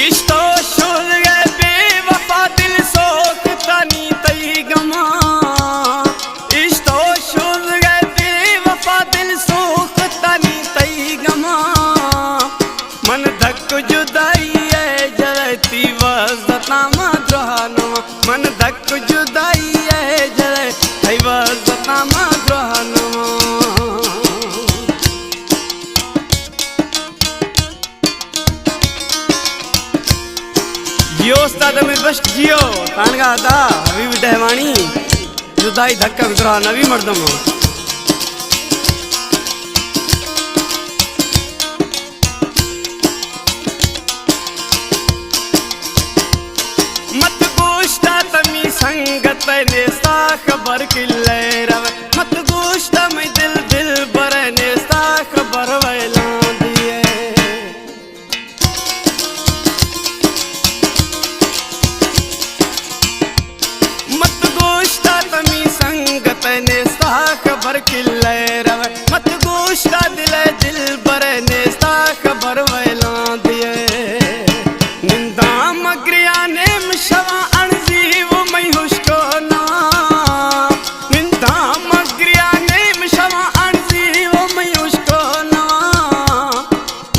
اشتو شوز گئے بے وفا دل سوختانی تئی گماں، اشتو شوز گئے بے وفا دل سوختانی تئی گماں۔ من دھک جدائی ءِ جلتی وزتاں ما دراہ نواں، من دھک جدائی ءِ جلتی وزتاں ما دراہ نواں۔ جیو استاد امیر بخش جیو، تانگا ادا حبیب ڈہواݨی، جدائی دھکا گزرا نوی مردم۔ مت گوشتا تمی سنگت نیستا خبر کلے روے، مت گوشتا می دل دلبر نیستا خبر ویلاں دیے۔ مت گوشتا تمی سنگت نیستا خبر کلے روے، مت گوشتا دل دلبر نیستا خبر ویلاں دیے۔ ننداں مگریاں نیم شواں اڑزی و مئی ہشکو نواں، ننداں مگریاں نیم شواں اڑزی و مئی ہشکو نواں۔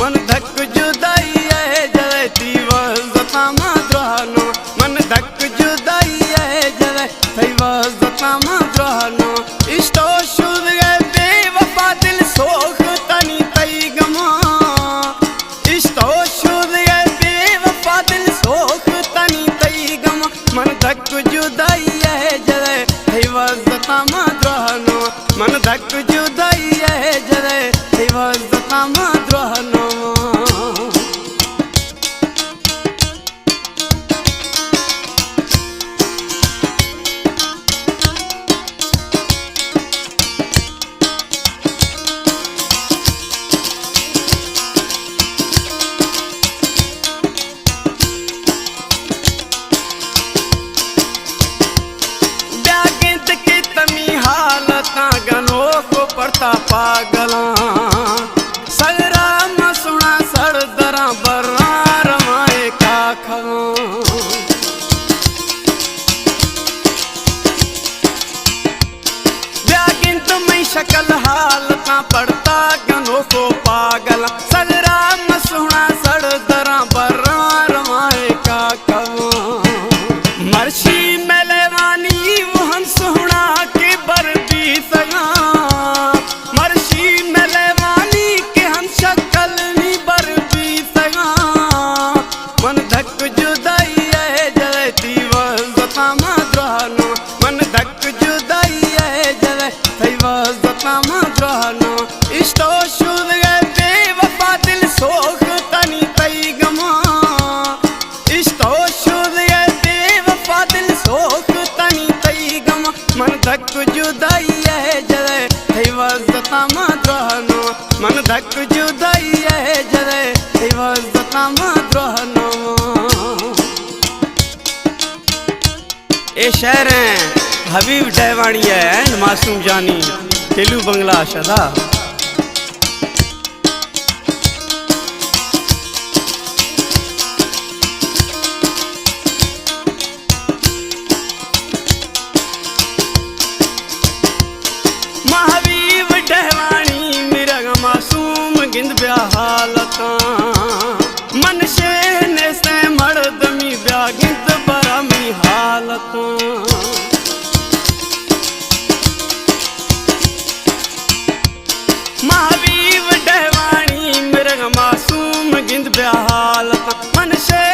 من دھک جدائی ءِ جلتی وزتاں ما دراہ نواں، من دھک جدائی ءِ جلتی وزتاں ما دراہ نواں۔ اشتو شوز گئے بے وفا دل سوختانی تئی گماں، اشتو شوز گئے بے وفا دل سوختانی تئی گماں۔ من دھک جدائی ءِ جلتی وزتاں ما دراہ نواں، من دھک جدائی ءِ جلتی وزتاں ما دراہ نواں۔ بیا گند کہ تمی حالتاں گنوک و پرتا پاگلاں، سگرا ما سوہنا سڑ دراں براں رواں اے کاکھواں۔ بیا گند مئی شکل حالتاں پڑتا گنوک و پاگلاں، سگرا ما سوہنا سڑ دراں براں رواں اے کاکھواں۔ مرشی مئے لیوانی و ہم سوہنا کہ بر بیتگاں، مرشی مئے لیوانی کہ ہم شکل نی بر بیتگاں۔ من دھک جدائی ءِ جلتی وزتاں ما دراہ نواں، من دھک جدائی ءِ جلتی وزتاں ما دراہ نواں۔ اشتو شوز گئے بے وفا دل سوختانی تئی گماں، اشتو شوز گئے بے وفا دل سوختانی تئی گماں۔ من دھک جدائی ءِ جلتی وزتاں ما دراہ نواں، من دھک جدائی ءِ جلتی وزتاں ما دراہ نواں۔ اے شعر ایں حبیب ڈیواݨی ءِ، ایں معصوم جانی، ٹیلو بنگلہ شدا۔ ماں حبیب ڈیواݨی مرگ معصوم گند بیا حالتاں، من شے نیستیں مردمی بیا گند برامی حالتاں۔ ماں حبیب ڈیواݨی مرگ معصوم گند بیا حالتاں، من شے